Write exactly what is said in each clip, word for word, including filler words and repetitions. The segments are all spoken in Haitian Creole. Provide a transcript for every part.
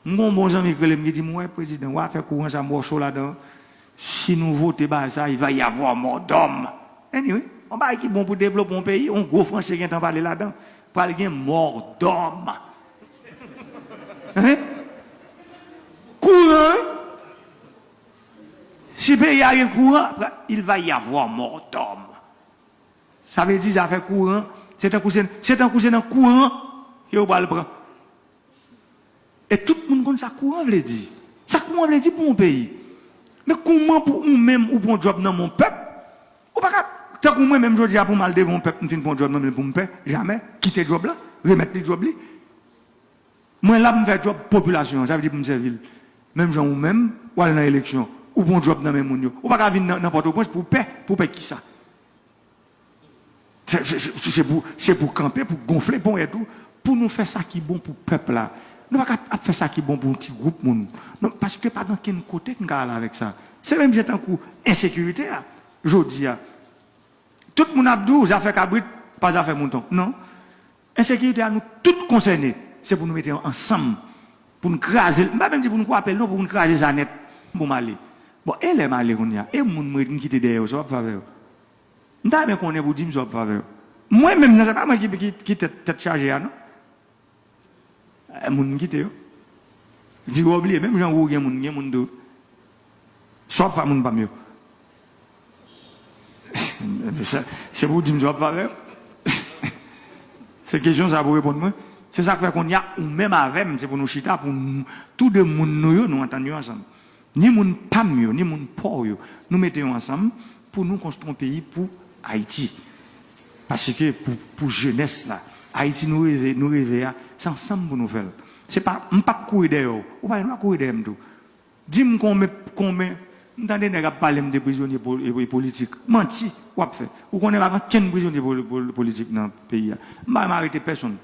M gen yon bon zanmi ki rele m ki di m, "Wè, prezidan, w a fè kouran sa, m wè w cho ladan. Si nou vote bagay sa, il va y avoir mort d'homme." Anyway, yon bagay ki bon pou devlope yon peyi, yon gwo franse gentan pale ladan. Pral gen mort d'homme. Hein? Kouran, wi. Si peyi a gen kouran, il va y avoir mort d'homme. Sa vle di zafè kouran, se tankou se, se tankou se nan kouran ke yo pral pran. E tout moun konn sa kouran vle di. Sa kouran vle di pou yon peyi. Men kouman pou ou menm ou pran djòb nan men yon pèp? Ou pa ka, tankou mwen menm jodi a pou m al devan yon pèp, m fin pran djòb nan men l pou m pè, jamè, kite djòb la, remèt li djòb li. Mwen la pou m fè djòb popilasyon an, sa vle di pou m sèvi l. Menm jan ou menm, w al nan eleksyon, ou pran djòb nan men moun yo. Ou pa ka vin nan, nan Pòtoprens pou w pè, pou w pè kisa? Se, se, se, se pou, se pou kanpe, pou gonfle ponyèt ou, pou nou fè sa ki bon pou pèp la. Nou pa ka ap fè sa ki bon pou yon ti gwoup moun. Non, paske pa gen okenn kote n ka al avèk sa. Se menm jan tankou ensekirite a, jodi a. Tout moun ap di w zafè kabrit, pa zafè mouton. Non. Ensekirite a nou tout konsène. Se pou nou mete ansanm, pou n kraze l. M pa menm di pou n kwape l, non, pou n kraze sa nèt, pou m ale. Bon, e lè m ale kounye a? E moun mwen m kite dèyè yo, sa w ap fè avè yo? M ta renmen konnen pou di m sa w ap fè avè yo. Mwen menm nan, se pa mwen ki, ki, ki tèt, tèt chaje a, non. Eh, moun m kite yo. Vire w bliye, menm jan ou gen moun, gen moun tou. Sa w ap fè moun pa m yo? Se, se pou w di m sa w ap fè avè yo. Se kesyon sa pou w reponn mwen. Se sa k fè kounye a, ou menm avè m, se pou nou chita, pou n, tou de moun nou yo, nou antann yo ansanm. Ni moun pa m yo, ni moun pa w yo, nou mete yo ansanm pou nou konstwi yon peyi pou Ayiti. Paske pou, pou jenès la, Ayiti nou reve, nou reve a, se ansanm pou nou fè l. Se pa, m p ap kouri dèyè w, ou pa gen dwa kouri dèyè m tou. Di m konbyen, konbyen, m tande nèg ap pale m de prizonye po-, e, e, politik. Manti w ap fè. Ou konnen pa gen okenn prizonye poli-, poli-, politik nan peyi a. M pa janm arete pèsonn.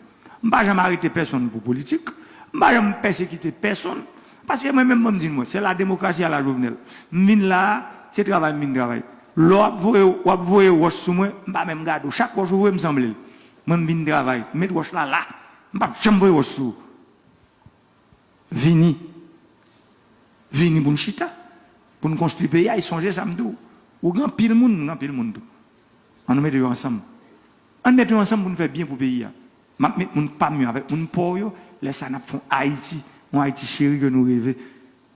M pa janm arete pèsonn pou politik. M pa janm pèsekite pèsonn. Paske mwen menm, mwen m di nou, se la demokrasi a la Jovenel. M vin la a, se travay m vin travay. Lè w ap voye, w ap voye wòch sou mwen, m pa menm gade w. Chak wòch ou voye m sanble l. Mwen m vin travay. M met wòch la la. M p ap janm voye wòch sou ou. Vini. Vini pou n chita. Pou n konstwi peyi a, e sonje sa m di w. Ou gen anpil moun, m gen anpil moun tou. Ann nou mete yo ansanm. Ann mete yo ansanm pou n fè byen pou peyi a. M ap met moun pa m yo avèk moun pa w yo. Lè sa a n ap fè yon Ayiti. Yon Ayiti cheri ke nou reve.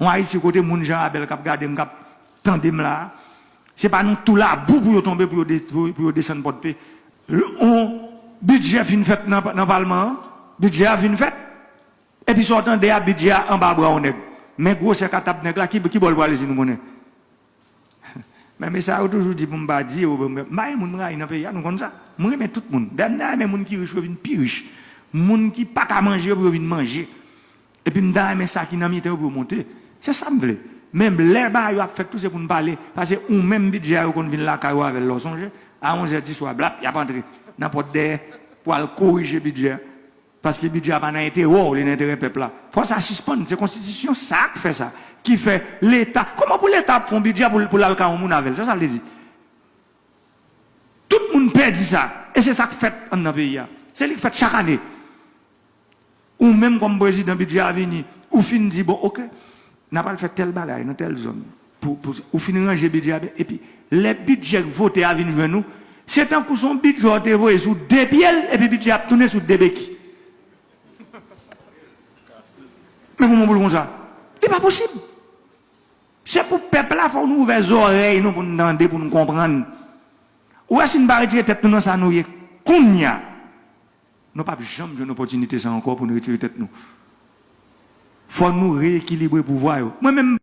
Yon Ayiti kote moun jan Abèl k ap gade m, k ap tande m la a, se pa nan tou labou pou yo tonbe, pou yo de-, pou, pou yo desann Pòdpe. Yon bidjè fin fèt nan, nan palman an. Bidjè a fin fèt. Epi sa w tande a, bidjè a anba bra yon nèg. Men gwosè katab nèg la, ki, ki bò l prale si nou konnen? Men mesye sa yo toujou di pou m pa di yo, m pa gen moun m rayi nan peyi a, nou konn sa. Mwen renmen tout moun. Dayè, m ta renmen moun ki rich yo vin pi rich. Moun ki pa ka manje yo pou yo vin manje. Epi m ta renmen sa ki nan mitan yo pou yo monte. Se sa m vle. Men lè bagay yo ap fèt tou, se pou n pale. Paske ou menm bidjè a yo konn vin lakay ou avè l, lè w sonje. A onzè di swa, blap, y ap antre nan pòt dèyè pou al korije bidjè a. Paske bidjè a pa nan enterè w, li nan enterè pèp la. Fò sa sispann, se konstitisyon sa k fè sa, ki fè Leta, kòman pou Leta ap fè yon bidjè pou, pou l al kay yon moun avè l? Sa sa vle di? Tout moun pèdi sa, e se sa k fèt anndan peyi a. Se li k fèt chak ane. Ou menm kòm prezidan, bidjè a vini, ou fin di, bon, oke, n a pral fè tèl bagay nan tèl zòn. Pou, pou, ou fin ranje bidjè a byen, epi lè bidjè k vote a vin jwenn ou, se tankou se yon bidjè w te voye sou de pye l, epi bidjè a ap tounen sou de beki. Men kòman pou l konsa? Li pa posib. Se pou pèp la, fò nou ouvè zòrèy nou pou n tande, pou n konprann. Ou wè, si n pa retire tèt nou nan sa nou ye kounye a, nou p ap janm jwenn opòtinite sa ankò pou n retire tèt nou. Fò nou reyekilibre pouvwa yo. Mwen menm,